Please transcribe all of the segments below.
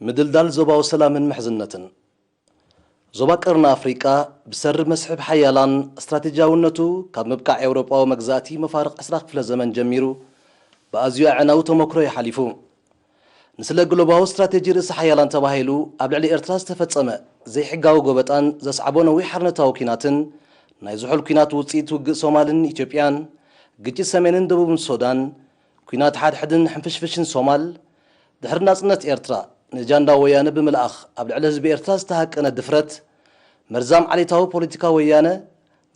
ምድልዳል ዞባዊ ሰላምን ምሕዝነትን። ዞባ ቀርኒ ኣፍሪቃ ብሰሪ መስሕብ ሓያላን ስትራቴጂያውነቱ ካብ ምብቃዕ ኤውሮጳዊ መግዛእቲ መፋርቕ ዕስራ ክፍለ ዘመን ጀሚሩ ብኣዝዩ ኣዕናዊ ተመክሮ እዩ ሓሊፉ። ንስለ ግሎባዊ ስትራቴጂ ርእሰ ሓያላን ተባሂሉ ኣብ ልዕሊ ኤርትራ ዝተፈጸመ ዘይሕጋዊ ጎበጣን ዘስዓቦ ነዊሕ ሓርነታዊ ኲናትን ናይ ዝሑል ኲናት ውጽኢት ውግእ ሶማልን ኢትዮጵያን፣ ግጭት ሰሜንን ደቡብን ሱዳን፣ ኲናት ሓድሕድን ሕንፍሽፍሽን ሶማል፣ ድሕሪ ናጽነት ኤርትራ ንጃንዳ ወያነ ብምልኣኽ ኣብ ልዕሊ ህዝቢ ኤርትራ ዝተሃቀነ ድፍረት፣ መርዛም ዓሌታዊ ፖለቲካ ወያነ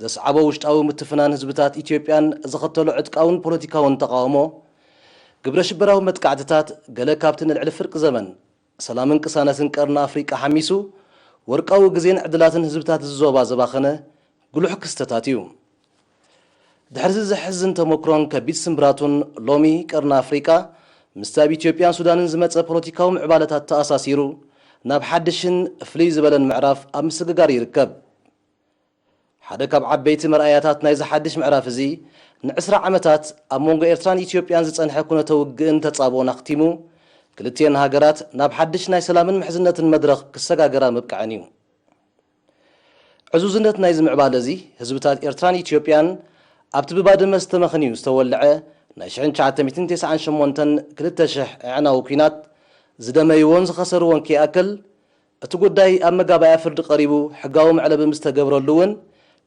ዘስዓቦ ውሽጣዊ ምትፍናን ህዝብታት ኢትዮጵያን ዘኸተሎ ዕጥቃውን ፖለቲካውን ተቓውሞ፣ ግብረ ሽበራዊ መጥቃዕትታት፣ ገለ ካብቲ ንልዕሊ ፍርቂ ዘመን ሰላምን ቅሳነትን ቀርኒ ኣፍሪቃ ሓሚሱ፣ ወርቃዊ ግዜን ዕድላትን ህዝብታት እዚ ዞባ ዘባኸነ ጉሉሕ ክስተታት እዩ። ድሕሪ እዚ ዘሕዝን ተመክሮን ከቢድ ስምብራቱን፣ ሎሚ ቀርኒ ኣፍሪቃ ምስቲ ኣብ ኢትዮጵያን ሱዳንን ዝመጸ ፖለቲካዊ ምዕባለታት ተኣሳሲሩ፣ ናብ ሓድሽን ፍልይ ዝበለን ምዕራፍ ኣብ ምስግጋር ይርከብ። ሓደ ካብ ዓበይቲ መርኣያታት ናይዚ ሓድሽ ምዕራፍ እዚ፣ ንዕስራ ዓመታት ኣብ መንጎ ኤርትራን ኢትዮጵያን ዝጸንሐ ኩነተ ውግእን ተጻብኦን ኣኽቲሙ፣ ክልቲኤን ሃገራት ናብ ሓድሽ ናይ ሰላምን ምሕዝነትን መድረኽ ክሰጋገራ ምብቅዐን እዩ። ዕዙዝነት ናይዚ ምዕባለ እዚ፣ ህዝብታት ኤርትራን ኢትዮጵያን ኣብቲ ብባድመ ዝተመኽንዩ ዝተወልዐ ናይ ሽሕን ትሽዓተ ሚእትን ተስዓን ሸሞንተን ክልተ ሽሕ ኣዕናዊ ኲናት ዝደመይዎን ዝኸሰርዎን ከይኣክል፣ እቲ ጉዳይ ኣብ መጋባእያ ፍርዲ ቀሪቡ ሕጋዊ መዕለቢ ምስ ተገብረሉ እውን፣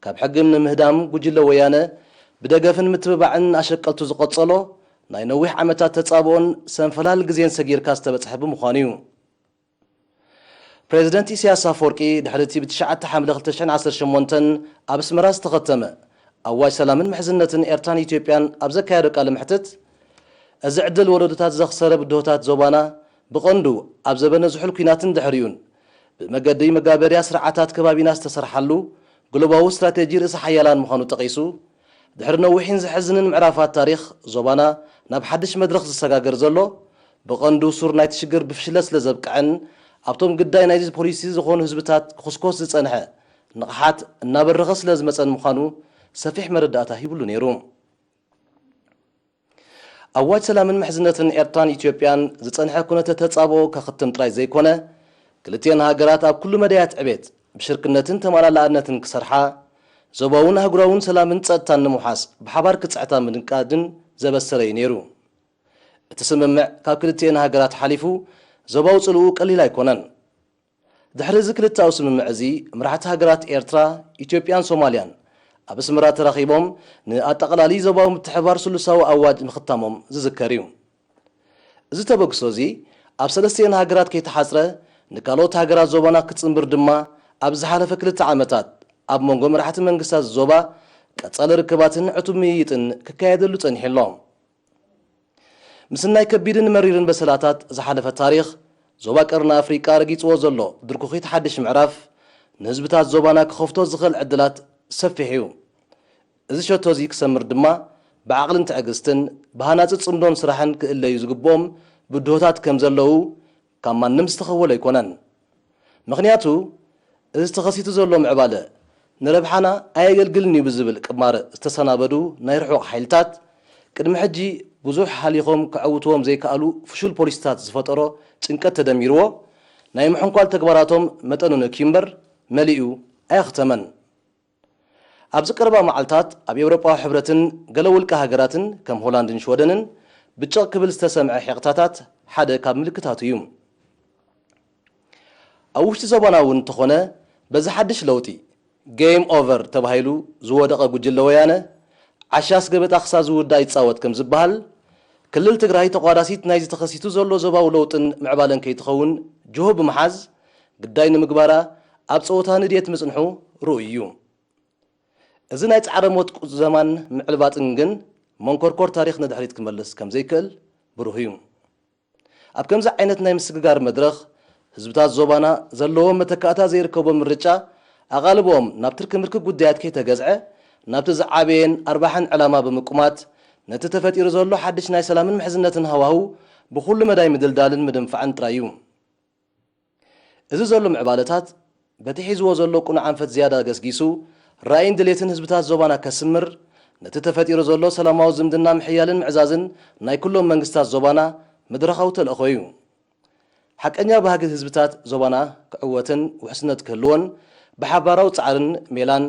ካብ ሕግም ንምህዳም ጉጅለ ወያነ ብደገፍን ምትብባዕን ኣሸቀልቱ ዝቐጸሎ ናይ ነዊሕ ዓመታት ተጻብኦን ሰንፈላል ግዜን ሰጊርካ ዝተበጽሐ ብምዃኑ እዩ። ፕሬዚደንት ኢሳያስ ኣፈወርቂ ድሕሪ እቲ ብትሽዓተ ሓምለ ክልተ ሽሕን ዓሰርተ ሸሞንተን ኣብ ኣስመራ ዝተኸተመ ኣዋጅ ሰላምን ምሕዝነትን ኤርትራን ኢትዮጵያን ኣብ ዘካየዶ ቃለ መሕትት፣ እዚ ዕድል ወለዶታት ዘኽሰረ ብድሆታት ዞባና ብቐንዱ ኣብ ዘበነ ዝሑል ኲናትን ድሕሪኡን ብመገዲ መጋበርያ ስርዓታት ከባቢና ዝተሰርሓሉ ግሎባዊ ስትራቴጂ ርእሰ ሓያላን ምዃኑ ጠቒሱ፣ ድሕሪ ነዊሕን ዘሕዝንን ምዕራፋት ታሪኽ ዞባና ናብ ሓድሽ መድረኽ ዝሰጋገር ዘሎ፣ ብቐንዱ ሱር ናይቲ ሽግር ብፍሽለት ስለ ዘብቅዐን፣ ኣብቶም ግዳይ ናይዚ ፖሊሲ ዝኾኑ ህዝብታት ክኹስኮስ ዝጸንሐ ንቕሓት እናበረኸ ስለ ዝመጸን ምዃኑ ሰፊሕ መረዳእታ ሂብሉ ነይሩ። ኣዋጅ ሰላምን ምሕዝነትን ኤርትራን ኢትዮጵያን ዝጸንሐ ኩነተ ተጻብኦ ከኽትም ጥራይ ዘይኮነ፣ ክልቲኤን ሃገራት ኣብ ኩሉ መዳያት ዕቤት ብሽርክነትን ተማላላእነትን ክሰርሓ፣ ዞባውን ኣህጉራውን ሰላምን ጸጥታን ንምውሓስ ብሓባር ክጽዕታ ምድንቃድን ዘበሰረ እዩ ነይሩ። እቲ ስምምዕ ካብ ክልቲኤን ሃገራት ሓሊፉ ዞባዊ ጽልኡ ቀሊል ኣይኮነን። ድሕሪ እዚ ክልተኣዊ ስምምዕ እዚ፣ መራሕቲ ሃገራት ኤርትራ፣ ኢትዮጵያን ሶማልያን ኣብ ኣስመራ ተራኺቦም ንኣጠቓላሊ ዞባዊ ምትሕብባር ስሉሳዊ ኣዋጅ ምኽታሞም ዝዝከር እዩ። እዚ ተበግሶ እዚ ኣብ ሰለስቲኤን ሃገራት ከይተሓጽረ፣ ንካልኦት ሃገራት ዞባና ክጽንብር ድማ ኣብ ዝሓለፈ ክልተ ዓመታት ኣብ መንጎ መራሕቲ መንግስታት ዞባ ቀጻሊ ርክባትን ዕቱብ ምይይጥን ክካየደሉ ጸኒሑ ኣሎ። ምስናይ ከቢድን መሪርን በሰላታት ዝሓለፈ ታሪኽ፣ ዞባ ቀርኒ ኣፍሪቃ ረጊጽዎ ዘሎ ድርኩኺት ሓድሽ ምዕራፍ፣ ንህዝብታት ዞባና ክኸፍቶ ዝኽእል ዕድላት ሰፊሕ እዩ። እዚ ሸቶ እዚ ክሰምር ድማ፣ ብዓቕልን ትዕግስትን፣ ብሃናጺ ጽምዶን ስራሕን ክእለዩ ዝግብኦም ብድሆታት ከም ዘለዉ ካብ ማንም ዝተኸወለ ኣይኮነን። ምኽንያቱ፣ እዚ ተኸሲቱ ዘሎ ምዕባለ ንረብሓና ኣየገልግልን እዩ ብዝብል ቅማረ ዝተሰናበዱ ናይ ርሑቕ ሓይልታት፣ ቅድሚ ሕጂ ብዙሕ ሃሊኾም ከዐውትዎም ዘይከኣሉ ፍሹል ፖሊሲታት ዝፈጠሮ ጭንቀት ተደሚርዎ፣ ናይ ምሕንኳል ተግባራቶም መጠኑ ነክዩ እምበር መሊኡ ኣየኽተመን። ኣብዚ ቀረባ መዓልታት ኣብ ኤውሮጳዊ ሕብረትን ገለ ውልቀ ሃገራትን ከም ሆላንድን ሽወደንን ብጭቕ ክብል ዝተሰምዐ ሒቕታታት ሓደ ካብ ምልክታቱ እዩ። ኣብ ውሽጢ ዞባና እውን እንተኾነ፣ በዚ ሓድሽ ለውጢ፣ ጌም ኦቨር ተባሂሉ ዝወደቐ ጉጅለ ወያነ፣ ዓሻስ ገበጣ ክሳብ ዝውዳእ ይጻወት ከም ዝበሃል፣ ክልል ትግራይ ተቋዳሲት ናይዚ ተኸሲቱ ዘሎ ዞባዊ ለውጥን ምዕባለን ከይትኸውን ጅሆ ብምሓዝ፣ ግዳይ ንምግባራ ኣብ ጸወታ ንድየት ምጽንሑ ርኡይ እዩ። እዚ ናይ ጻዕረ ሞት ቁዘማን ምዕልባጥን ግን መንኮርኮር ታሪኽ ንድሕሪት ክመልስ ከም ዘይክእል ብሩህ እዩ። ኣብ ከምዚ ዓይነት ናይ ምስግጋር መድረኽ፣ ህዝብታት ዞባና ዘለዎም መተካእታ ዘይርከቦ ምርጫ፣ ኣቓልቦኦም ናብ ትርኪ ምርኪ ጉዳያት ከይተገዝዐ፣ ናብቲ ዝዓበየን ኣርባሕን ዕላማ ብምቁማት፣ ነቲ ተፈጢሩ ዘሎ ሓድሽ ናይ ሰላምን ምሕዝነትን ሃዋህው ብኹሉ መዳይ ምድልዳልን ምድንፋዕን ጥራይ እዩ። እዚ ዘሎ ምዕባለታት፣ በቲ ሒዝዎ ዘሎ ቅኑዕ ኣንፈት ዝያዳ ገስጊሱ፣ ራእይን ድሌትን ህዝብታት ዞባና ከስምር፣ ነቲ ተፈጢሩ ዘሎ ሰላማዊ ዝምድና ምሕያልን ምዕዛዝን ናይ ኩሎም መንግስታት ዞባና መድረኻዊ ተልእኾ እዩ። ሓቀኛ ባህጊ ህዝብታት ዞባና ክዕወትን ውሕስነት ክህልዎን ብሓባራዊ ጻዕርን ሜላን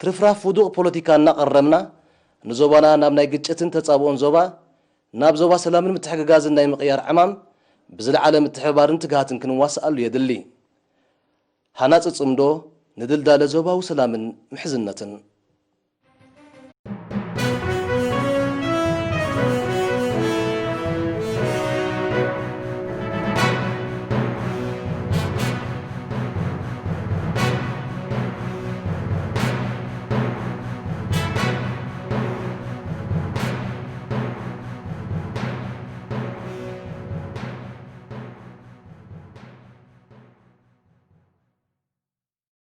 ትርፍራፍ ውዱቕ ፖለቲካ እናቐረምና ንዞባና ናብ ናይ ግጭትን ተጻብኦን ዞባ ናብ ዞባ ሰላምን ምትሕግጋዝን ናይ ምቕያር ዕማም ብዝለዓለ ምትሕብባርን ትግሃትን ክንዋስኣሉ የድሊ። ሃናጺ ጽምዶ ንድልዳለ ዞባዊ ሰላምን ምሕዝነትን።